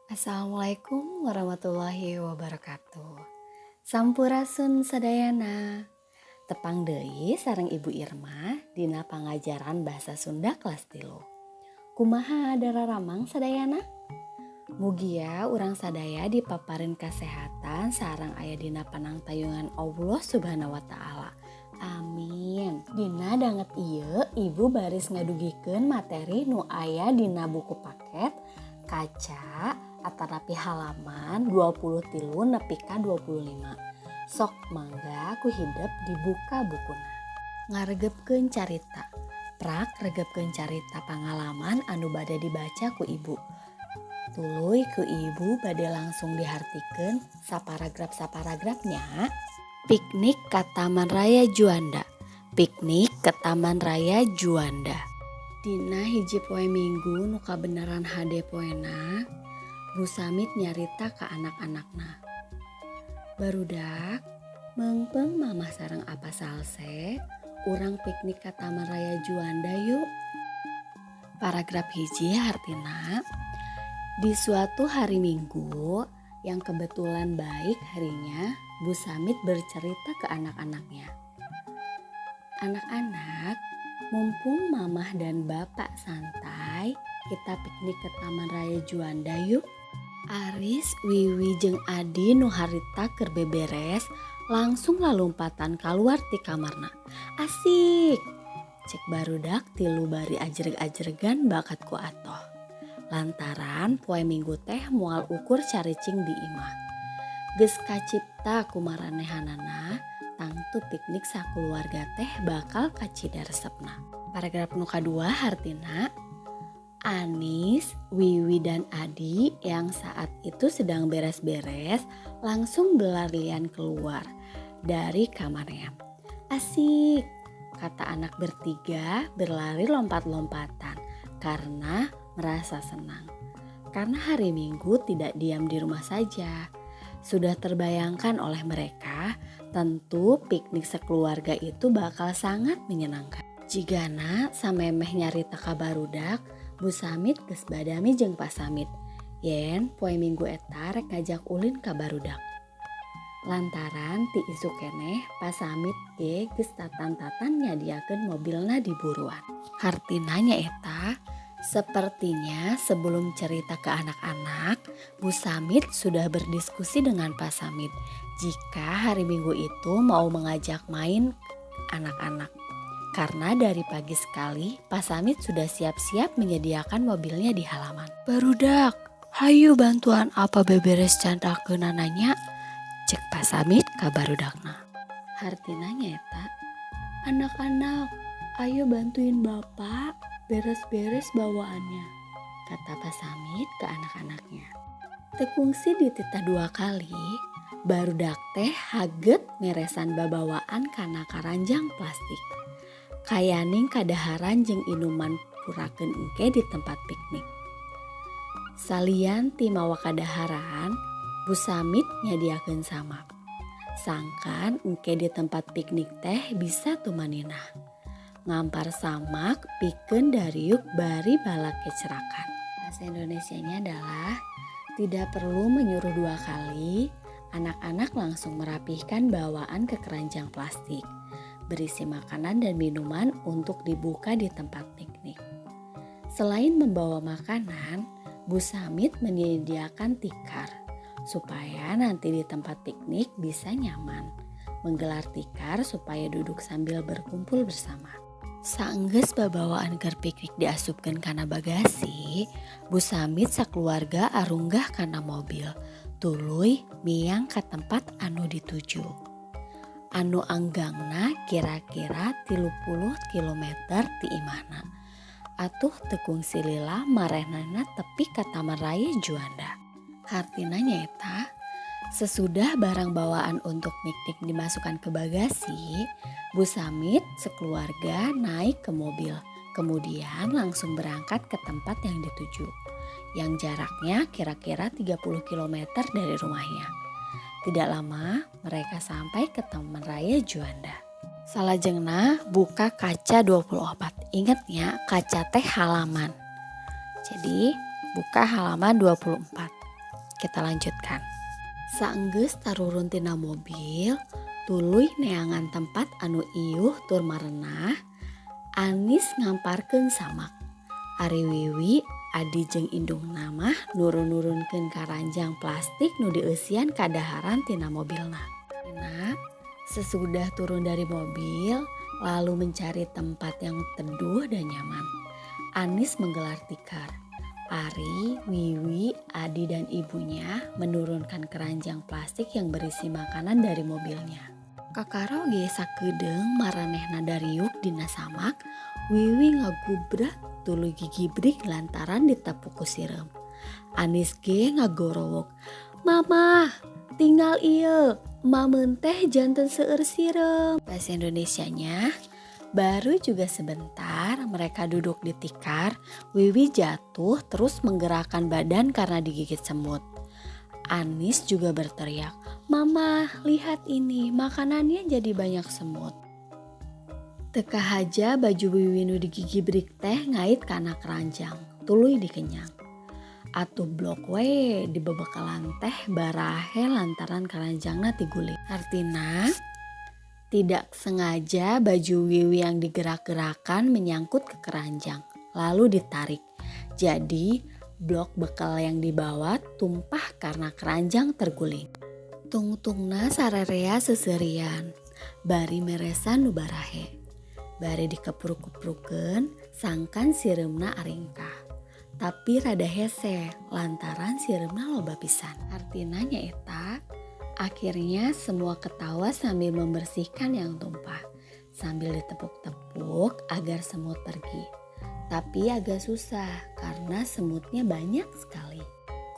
Assalamualaikum warahmatullahi wabarakatuh. Sampurasun sadayana. Tepang deui sareng Ibu Irma dina pangajaran bahasa Sunda kelas 3. Kumaha dararamang sadayana? Mugia urang sadaya dipaparin kasehatan sareng aya dina panangtayungan Allah Subhanahu wa taala. Amin. Dina danget ieu Ibu baris ngadugikeun materi nu aya dina buku paket kaca atanapi halaman 23 nepi ka 25. Sok mangga ku hidep dibuka bukuna. Ngaregepkeun carita. Prak regepkeun carita pangalaman anu bade dibaca ku ibu. Tuluy ku ibu bade langsung dihartikeun saparagraf-saparagrafnya. Piknik ka Taman Raya Juanda. Piknik ke Taman Raya Juanda. Dina hiji poe Minggu nu kabeneran hade poena, Bu Samit nyarita ka anak-anakna. Barudak, meungpeung mamah sareng apa salse, urang piknik ka Taman Raya Juanda yuk. Paragraf 1 hartina, di suatu hari Minggu yang kebetulan baik harinya, Bu Samit bercerita ke anak-anaknya. Anak-anak, mumpung mamah dan bapak santai, kita piknik ke Taman Raya Juanda yuk. Aris, Wiwi jeung Adi nu harita keur beberes langsung lalumpatan kaluar ti kamarna. Asik! Cek barudak tilu bari ajreg-ajregan bakat ku atoh. Lantaran poe Minggu teh moal ukur caricing di imah. Geus kacipta ku maranehanana, tangtu piknik sakuluarga teh bakal kacida resepna. Paragraf nu kadua hartina, Anis, Wiwi dan Adi yang saat itu sedang beres-beres langsung berlarian keluar dari kamarnya. Asik, kata anak bertiga berlari lompat-lompatan karena merasa senang. Karena hari Minggu tidak diam di rumah saja. Sudah terbayangkan oleh mereka, tentu piknik sekeluarga itu bakal sangat menyenangkan. Jigana samemeh nyarita ka barudak, Bu Samit geus badami jeung Pak Samit. Yen poe Minggu eta rek ngajak ulin ka barudak. Lantaran ti isuk keneh Pak Samit ge geus tatan-tatan nyadiakeun mobilna di buruan. Hartina nyaeta sepertinya sebelum cerita ke anak-anak, Bu Samit sudah berdiskusi dengan Pak Samit jika hari Minggu itu mau mengajak main anak-anak. Karena dari pagi sekali Pak Samit sudah siap-siap menyediakan mobilnya di halaman. Barudak, hayu bantuan apa beberes candakeunana nya? Cek Pak Samit ka barudakna. Hartina nyaeta, anak-anak, ayo bantuin bapak beres-beres bawaannya, kata Pak Samit ke anak-anaknya. Teu kungsi dititah dua kali, barudak teh haget meresan babawaan kana karanjang plastik. Kayaning kadaharan jeung inuman purakeun engke di tempat piknik. Salian ti mawa kadaharan, Bu Samit nyadiakeun samak. Sangkan engke di tempat piknik teh bisa tumaninah. Ngampar samak pikeun dariuk bari balakecrakan. Bahasa Indonesianya adalah tidak perlu menyuruh dua kali, anak-anak langsung merapihkan bawaan ke keranjang plastik berisi makanan dan minuman untuk dibuka di tempat piknik. Selain membawa makanan, Bu Samit menyediakan tikar supaya nanti di tempat piknik bisa nyaman. Menggelar tikar supaya duduk sambil berkumpul bersama. Saenggeus babawaan keur piknik diasupkeun kana bagasi, Bu Samit sakeluarga arunggah kana mobil, tuluy miang ka tempat anu dituju. Anu anggangna kira-kira 30 kilometer ti imahna. Atuh teu kungsi lila marehnana tepi ka Taman Raya Juanda. Hartina nyaeta sesudah barang bawaan untuk piknik dimasukkan ke bagasi, Bu Samit sekeluarga naik ke mobil, kemudian langsung berangkat ke tempat yang dituju, yang jaraknya kira-kira 30 kilometer dari rumahnya. Tidak lama mereka sampai ke Taman Raya Juanda. Salajengna buka kaca 24. Ingat nya, kaca teh halaman. Jadi buka halaman 24. Kita lanjutkan. Saenggeus tarurun tina mobil, tuluy neangan tempat anu iuh tur marenah, Anis ngamparkeun samak. Ari Wiwi, Adi jeung indungna mah nurun-nurunkeun karanjang plastik nu dieusian kadaharan tina mobilna. Nah, sesudah turun dari mobil, lalu mencari tempat yang teduh dan nyaman. Anis menggelar tikar. Ari, Wiwi, Adi dan ibunya menurunkan keranjang plastik yang berisi makanan dari mobilnya. Kakara ge sakedeung maranehna dariuk dina samak, Wiwi ngagubrak tuluy gigibrik lantaran ditepuk ku sireum. Anis ge ngagorowok, "Mamah, tingal ieu, mameun teh janten seueur sireum." Bahasa Indonesianya, baru juga sebentar mereka duduk di tikar, Wiwi jatuh terus menggerakkan badan karena digigit semut. Anis juga berteriak, "Mama, lihat ini, makanannya jadi banyak semut." Teu kahaja baju Wiwi nu digigibrik teh ngait kana keranjang, tuluy dikenyang. Atuh blok we dibebekalan teh barahe lantaran keranjangna tiguling. Artina, tidak sengaja baju Wiwi yang digerak-gerakan menyangkut ke keranjang, lalu ditarik. Jadi blok bekal yang dibawa tumpah karena keranjang terguling. Tungtungna sarerea seuseurian, bari meresan nu barahe. Bari dikepruk-keprukeun sangkan sireumna aringkah. Tapi rada hese lantaran sireumna loba pisan. Artina nyaeta akhirnya semua ketawa sambil membersihkan yang tumpah. Sambil ditepuk-tepuk agar semut pergi. Tapi agak susah karena semutnya banyak sekali.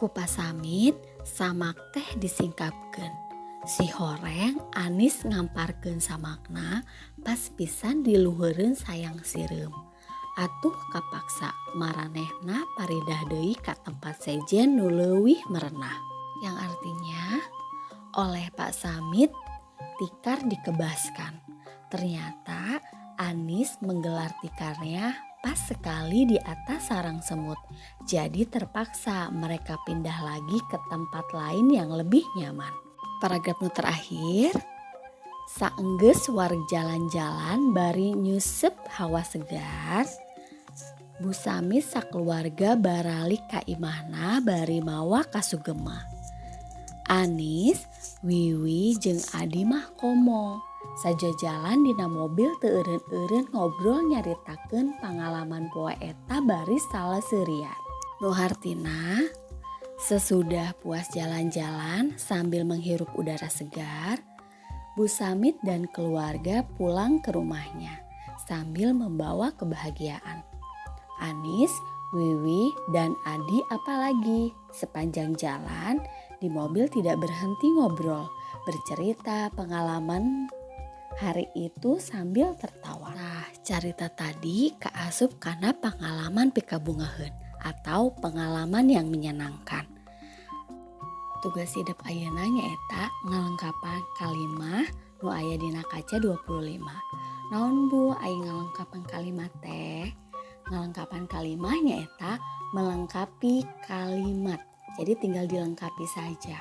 Ku Pak Samit samak teh disingkapkeun. Sihoreng Anis ngamparkeun samakna pas pisan di luhureun sayang sireum. Atuh kapaksa maranehna paridah deui ka tempat sejen nu leuwih merenah. Yang artinya, oleh Pak Samit tikar dikebaskan. Ternyata Anis menggelar tikarnya pas sekali di atas sarang semut. Jadi terpaksa mereka pindah lagi ke tempat lain yang lebih nyaman. Paragraf nu terakhir, saenggeus wareg jalan-jalan bari nyusep hawa segar, Bu Samit sakeluarga baralik ka imahna bari mawa kasugema. Anis, Wiwi jeung Adi mah komo. Sajajalan dina mobil teu eureun-eureun ngobrol nyaritakeun pangalaman poe eta bari salaseurian. Nu hartina, sesudah puas jalan-jalan sambil menghirup udara segar, Bu Samit dan keluarga pulang ke rumahnya sambil membawa kebahagiaan. Anis, Wiwi, dan Adi apalagi sepanjang jalan di mobil tidak berhenti ngobrol, bercerita pengalaman hari itu sambil tertawa. Nah, carita tadi kaasup kana pangalaman pikabungaheun atau pengalaman yang menyenangkan. Tugas hidep ayeuna nyaeta ngalengkapan kalimah nu aya dina kaca 25. Naon, Bu, ari ngalengkapan kalimat teh? Ngalengkapan kalimah nyaeta melengkapi kalimat. Jadi tinggal dilengkapi saja.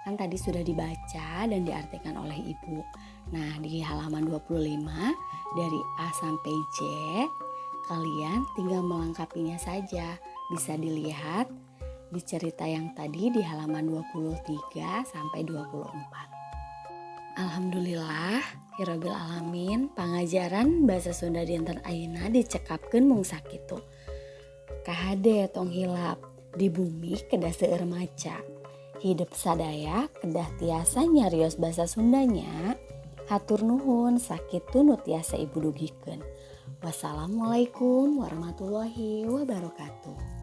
Kan tadi sudah dibaca dan diartikan oleh Ibu. Nah, di halaman 25 dari A sampai J kalian tinggal melengkapinya saja. Bisa dilihat di cerita yang tadi di halaman 23 sampai 24. Alhamdulillah, Hirobil alamin, pangajaran bahasa Sunda dinten ayeuna dicekapkeun mung sakitu. Kahade, tong hilap, di bumi kedah seueur maca. Hidep sadaya kedah tiasa nyarios bahasa Sundanya. Hatur nuhun, sakitu nu tiasa Ibu dugikeun. Wassalamualaikum warahmatullahi wabarakatuh.